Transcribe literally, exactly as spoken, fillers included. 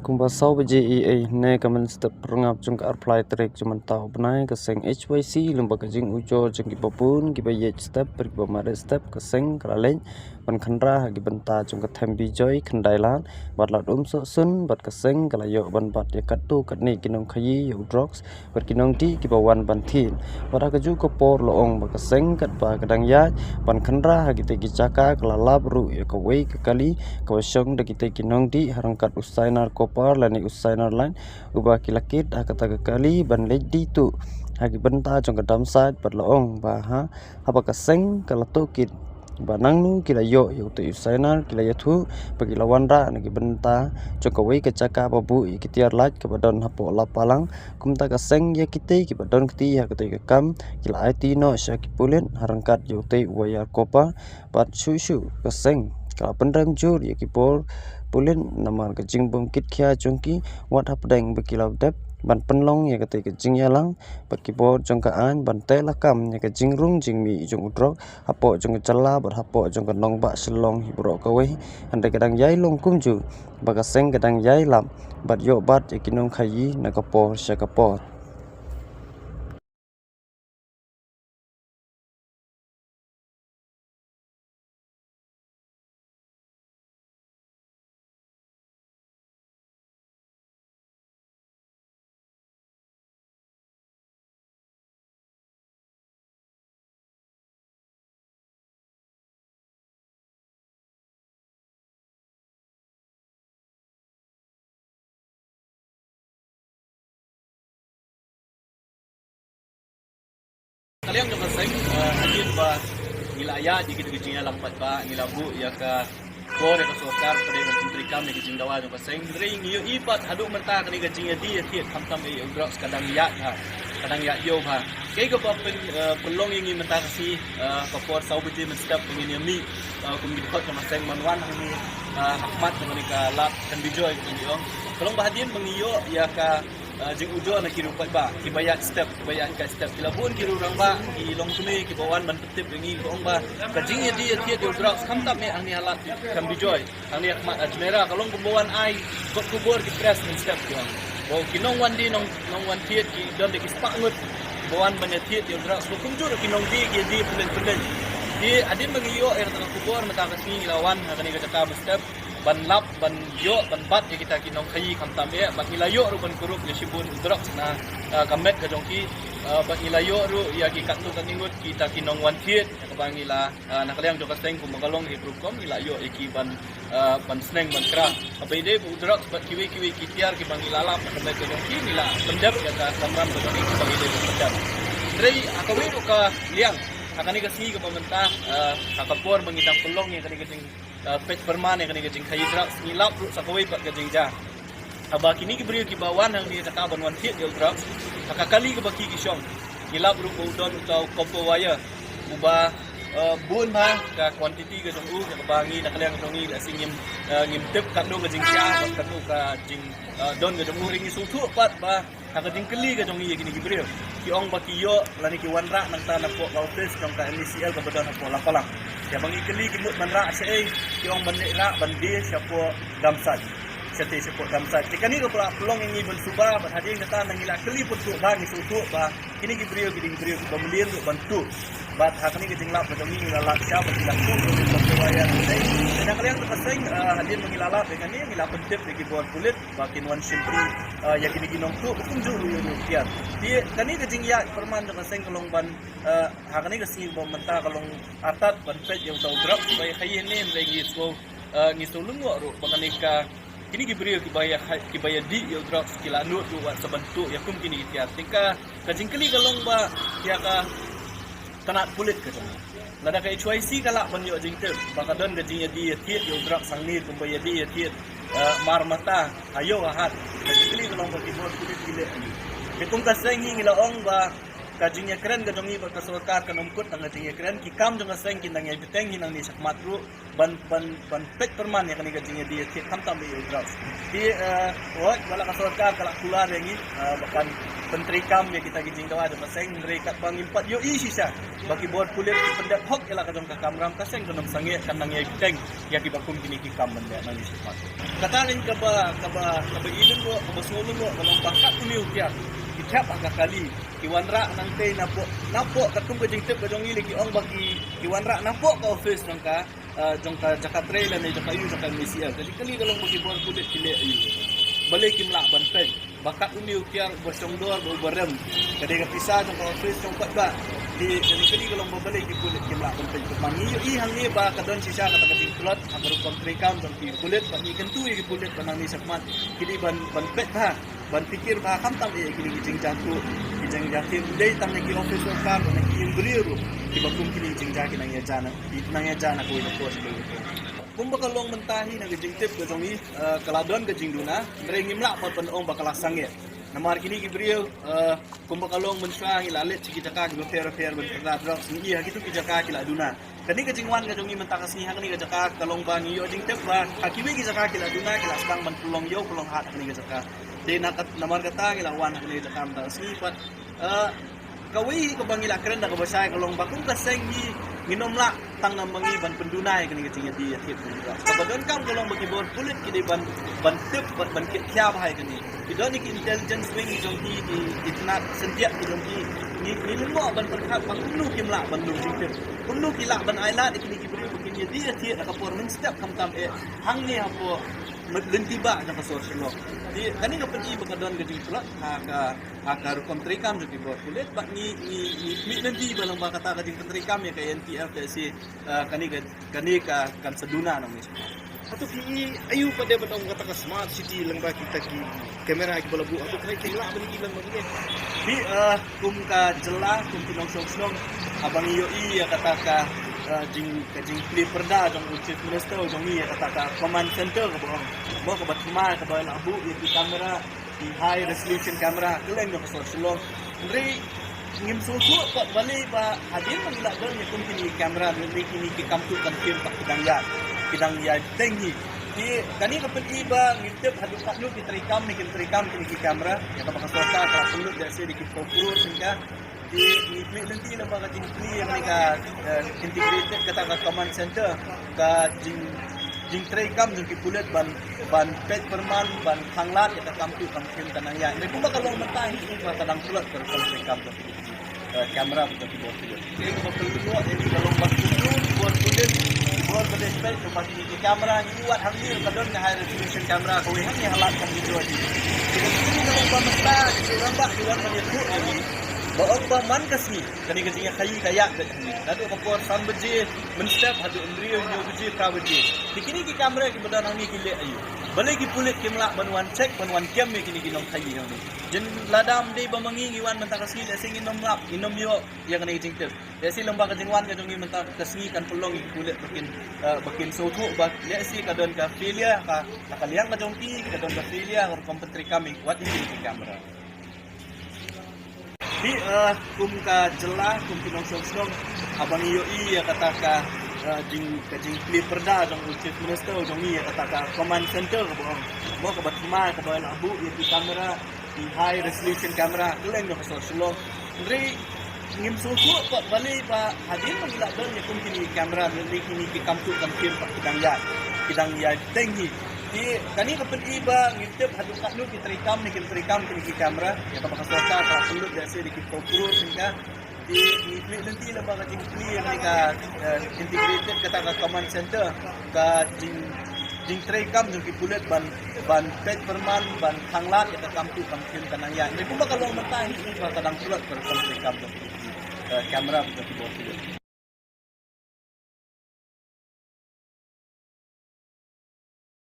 Kumba saw baje eiei, ne ka mynstep pyrngap jong ka arphew lai tarik jong mynta u bnai, ka seng H Y C lyngba ka jingujor jong ki babun, ki ba ïeit step, bad ki ba mareh step, ka seng ka la leit ban khynra ha ki bynta jong ka Them Bijoy Khyndai Lad bad Lad Umsohsun, bad ka seng ka la ïoh ban bat ïa katto katne ki nongkhaïi ïa u drugs bad ki nongdih ki ba wan ban thied. Bad ha kajuh ka por la ong ba ka seng katba ka dang ïaid ban khynra ha kitei ki jaka, ka la lap ruh ïa kawei ka kali kaba shong da kitei ki nongdih ha ryngkat u Sainar Copper lane u Sainar Lad, uba ki la kit ha kata ka kali ban leit dih tuh ha ki bynta jong ka dump site. Bad la ong ba ha, haba ka seng ka la tohkit ba nangno ki la ïoh ïa utei u Sainar, ki la ïathuh ba ki la wanrah na ki bynta jong kawei ka jaka ba buh ïa ki tiar lait kaba don hapoh Lapalang. Kumta ka seng ïa kitei ki ba don kti ha katei ka kam ki la aiti noh sha ki pulit ha ryngkat ïa utei u Wayar Copper. Bad shuh shuh ka seng ka la pynrem jur ïa ki bor pulit namar ka jingbym kit khia jong ki, wat hapdeng ba ki la dep ban pynlong ïa katei ka jingïalang bad ki bor jong ka aiñ ban teh lakam ïa ka jingrung jingmih jong u drok hapoh jong ka jylla bad hapoh jong ka nongbah Shillong hi baroh kawei. Hynrei ka dang ïai long kumjuh ba ka seng ka dang ïai lap bad ïoh bat ïa ki nongkhaïi na ka por sha ka por. Ka liang jong ka seng, eh, hadien ba ngi la ïaid ïa kita ki jingïalang paidbah, ngi la buh ïa ka bor ïa ka sorkar, ka dei ban pyntreikam ïa ka jingdawa jong ka seng. Hynrei ngi ïohi pat haduh mynta kane ka jingïadie ïathied khamtam ïa u drugs ka dang ïaid bha, ka dang ïaid ïew bha. Kaei kaba pyn, eh, pynlong ïa ngi mynta ka sngi, eh, ka por saw baje mynstep ba ngin ïa mih, eh, kum ki dkhot jong ka seng ban wan hangne, eh, ha khmat jong kane ka lad Them Bijoy kaba ngi ong. Ka long ba hadien ba ngi ïoh ïa ka, eh, jingujor na ki riew paidbah ki ba ïaid step, ki ba ïaid kai step, ki la bun ki riew rangbah, ki longkmie ki ba wan ban pyntip ïa ngi, ki ba ong ba ka jingïadie ïathied ïa u drugs khamtam eh hangne ha lad Them Bijoy, hangne ha khmat Ajmera, ka long kumba wan ai kot khubor ki press mynstep, ki ong ba ki nongwan die, nong, nongwan thied ki don da ki spah ngut ba wan ban ïathied ïa u drugs, ba kumjuh ruh ki nongdie ki die pynleit pynleit. Te hadien ba ngi ïoh ïa kata ka khubor mynta ka sngi ngi la wan ha kane ka jaka mynstep ban lap, ban ïoh, ban bat ïa kita ki nongkhaïi khamtam eh, bad ngi la ïoh ruh ban kurup ïa shibun u drugs na, eh, ka met ka jong ki, eh, bad ngi la ïoh ruh ïa ki katto katne ngut kita ki nongwan thied, ïa kaba ngi la, eh, na ka liang jong ka seng kumba ka long hi rukom ngi la ïoh ïa ki ban, eh, ban sneng ban kra. Kaba ïadei bad u drugs bad kiwei kiwei ki tiar kiba ngi la lap na ka met ka jong ki, ngi la pyndep ïa ka kamram ka jong ki kaba ïadei bad pyndep. Hynrei ha kawei ruh ka liang, ha kane ka sngi kaba mynta, eh, ha ka por ba ngi dang pynlong ïa kane ka jing eh, peit pyrman ïa kane ka jingkhaïi drugs, ngi lap ruh sa kawei pat ka jingjia. Haba kine ki briew kiba wan hangne ka jaka ban wan thied ïa u drugs, ha ka kali kaba ki ki shong, ngi lap ruh ba u don uta u copper wire uba, eh, bun bha ka quantity ka jong u, kaba ngi na ka liang jong ngi lehse ngim, eh, ngim tip katno ka jingshah bad katno ka jing, eh, don ka jong u. Hynrei ngi sngewthuh pat ba ha ka jingkylli ka jong ngi ïa kine ki briew, ki ong ba ki ïoh lane ki wanrah nangta napoh ka office jong ka M E C L kaba don hapoh Lapalang. Ïa ba ngi kylli ki mut ban rah shaei, ki ong ban leit rah ban die shapoh dump site. Shatei shapoh dump site. Te kane ka pynlong ïa ngi ban suba bad hadien kata ngi la kylli pynthut ba ngi sngewthuh ba kine ki briew ki dei ki briew kiba mlien ruh ban tuh. Bad ha kane ka jinglap ka jong ngi ngi la lap sha bad ngi la tuh ruh ban tuh ïa kane. Te na ka liang ka seng, eh, hadien ba ngi la lap ïa kane ngi la pyntip ïa ki bor pulit ba kin wan shim, eh, ïa kine ki nongtuh, ba kumjuh ruh ïa u tiar. Te kane ka jingïaid pyrman jong ka seng ka long ban, eh, ha kane ka sngi ba mynta ka long artat ban peit ïa uta u drugs ba ïa khaïi ne em, hynrei ngi sngew, eh, ngi sngew lyngngoh ruh ba kane ka, kine ki briew kiba ïa khai, kiba ïa dih ïa u drugs ki la nud ruh wat sa ban tuh ïa kum kine ki tiar. Te ka, ka jingkylli ka long ba ïa ka tnat pulit ka jong ngi. Lada ka H Y C ka lah ban ïoh jingtip ba ka don ka jingïadie ïathied ïa u drugs hangne kumba ïadie ïathied, eh, mar mata ha ïew ha hat. Ka jingkylli ka long ba ki bor pulit ki leh aïu. Te kum ka seng hi ngi la ong ba Ka jingïakren ka jong ngi bad ka sorkar kan ym kut tang ka jingïakren, ki kam jong ka seng kin nang ïai bteng hi nangne shakhmat ruh ban, ban, ban peit pyrman ïa kane ka jingïadie ïathied khamtam ïa u drugs. Te, eh, wat ba la ka sorkar ka la kular ïa ngi, eh, ba kan pyntreikam ïa kita ki jingdawa jong ka seng, hynrei katba ngim pat ïohi shisha ba ki bor pulit ki pyndep hok ïa la ka jong ka kamram, ka seng kan ym sangeh, kan nang ïai bteng ïa kiba kum kine ki kam ban leh nangne shakhmat. Kata ruh kaba, kaba, kaba i lyngngoh, kaba sngew lyngngoh ka long ba katne u kiar ki thep ha ka kali, ki wanrah nangtei napoh, napoh, katkum ka jingtip ka jong ngi lei ki ong ba ki, ki wanrah napoh ka office jong ka, eh, jong ka jaka trei lane jaka ïuh jong ka M A C L. Ka jingkylli ka long ba ki bor pulit ki leh aïu. Balei kim lah ban peit? Ba katne u kiar uba shong dor bad uba rem, ka dei ka pisa jong ka office jong u paidbah. Te ka jingkylli ka long ba balei ki pulit kim lah ban peit? Ba ngi ïohi hangne ba ka don shisha kata ka jingtlot ha ka rukom treikam jong ki pulit, bad ngi kyntu ïa ki pulit ba nangne shakhmat ki dei ban, ban peit bha, ban pyrkhat bha khamtam ïa kine ki jingjia, ki jingjia, kim dei tang na ki office worker, na ki ïing briew ruh kiba kum kine ki jingjia ki nang ïajan, ki nang ïajan ha kawei na kawei. Kumba ka long mynta hi na ka jingtip ka jong ngi, eh, ka la don ka jingduna, hynrei ngim lah pat ban ong ba ka la sangeh. Namar kine ki briew, eh, kumba ka long mynshuwa ngi la leit sha ki jaka kiba pher pher ban pyrda drugs, ngi ïohi ha kito ki jaka ki la duna. Kane ka jingwan ka jong ngi mynta ka sngi ha kane ka jaka ka long ba ngi ïoh jingtip ba ha kiwei ki jaka ki la duna, ki la sdang ban pynlong ïew pynlong hat ha kane ka jaka. Te na kat, namar kata ngi la wan ha kane ka jaka mynta ka sngi pat, eh, kawei kaba ngi la kren da kaba shai ka long ba kum ka seng ngi, ngin ym lah tang namar ngi ban pynduna ïa kane ka jingïadie ïathied kum ka. Kaba donkam ka long ba ki bor pulit ki dei ban, ban tip, ban, ban kit khia bha ïa kane. Ki don ïa ki intelligence wing jong ki, ki, ki tnat syndiat ki jong ki. Ngi, ngi lyngngoh ban pyrkhat ba kumno kim lah ban long jingtip, kumno ki lah ban ailad ïa kine ki briew ba kin ïadie ïathied ha ka por mynstep khamtam eh hangne hapoh lynti bah jong ka sor Shillong. Te kane ka pyni ba ka don ka jingtlot ha ka, ha ka rukom treikam jong ki bor pulit, bad ngi, ngi, ngi mih lynti ba lyngba kata ka jingpyntreikam ïa ka N P F te shi, eh, kane ka, kane ka kan sa duna nangne shakhmat. Hato phi i aïu pat de ban ong kata ka smart city lyngba kita ki kamera kiba la buh? Hato phi i, ki lah ban i lyngba kine? Phi, eh, kum ka jylla, kum ki nongshong shnong, haba ngi ïohi ïa kata ka, eh, jing, ka jingplie pyrda jong u Chief Minister jong ngi ïa kata ka command center kaba ong, mo, kaba thymmai, kaba la buh ïa ki kamera, ki high resolution camera kylleng jong ka sor Shillong. Hynrei ngim sngewthuh pat balei ba hadien ba ngi la don ïa kum kine ki camera, hynrei kine ki kam tuh kam khiem pat ki dang ïaid, ki dang ïaid teng hi. Te kane ka pyni ba ngi tip haduh katno ki treikam ne kim treikam kine ki camera. Ïa kaba ka sorkar ka la pynlut da shi da ki phew klur tyngka. Te ngi mih lynti lyngba ka jingplie ïa kane ka, eh, integrated kata ka command center, ka jing, jingtreikam jong ki pulit ban, ban peit pyrman, ban khanglad ïa ka kam tuh kam khiem ka nang ïaid. Hynrei kumba ka long mynta hi ba ka dang tlot ka rukom treikam jong ki, eh, camera jong ki bor pulit. Te kaba pynlyngngoh ïa ngi ka long ba kumno ki bor pulit, ki bor ba dei peit lyngba kine ki camera, ngi wad hangne ka don ka high resolution camera kawei hangne ha lad ka video hi. Te ka jingkylli ka long ba mynta ki rangbah ki wan ban ïathuh ïa ngi ba ong ba man ka sngi kane ka jingïakhaïi ka ïaid beit hangne. Naduh ka por san baje mynstep haduh hynriew hynñiew baje phra baje. Te kine ki camera kiba don hangne ki leh aïu? Balei ki pulit kim lah ban wan check, ban wan kem ïa kine ki nongkhaïi hangne? Jin lada ym dei ba ma ngi ngi wan mynta ka sngi, lehse ngin ym lap, ngin ym ïoh ïa kane ka jingtip. Lehse lyngba ka jingwan ka jong ngi mynta ka sngi kan pynlong ïa ki pulit ba kin, eh, ba kin sngewthuh ba lehse ka don ka failure ka, ka liang ka jong ki, ka don ka failure ka rukom pyntreikam ïa wat ïa kine ki camera. Phi, eh, kum ka jylla, kum ki nongshong shnong, haba ngi ïohi ïa kata ka, eh, jing, ka jingplie pyrda jong u Chief Minister jong ngi ïa kata ka command center kaba ong, mo, kaba thymmai, kaba la buh ïa ki camera, ki high resolution camera kylleng jong ka sor Shillong. Hynrei ngim sngewthuh pat balei ba hadien ba ngi la don ïa kum kine ki camera, hynrei kine ki kam tuh kam khiem pat ki dang ïaid, ki dang ïaid teng hi. Te kane ka pyni ba ngi tip haduh katno ki treikam ne kim treikam kine ki camera. Ïa kaba ka sorkar ka la pynlut da shi da ki phew klur tyngka. Te ngi mih lynti lyngba ka jingplie ïa kane ka, eh, integrated kata ka command center, ka jing, jingtreikam jong ki pulit ban, ban peit pyrman, ban khanglad ïa ka kam tuh kam khiem ka nang ïaid. Hynrei kumba ka long mynta hi ba ka dang tlot ka rukom treikam jong ki, eh, camera jong ki bor pulit.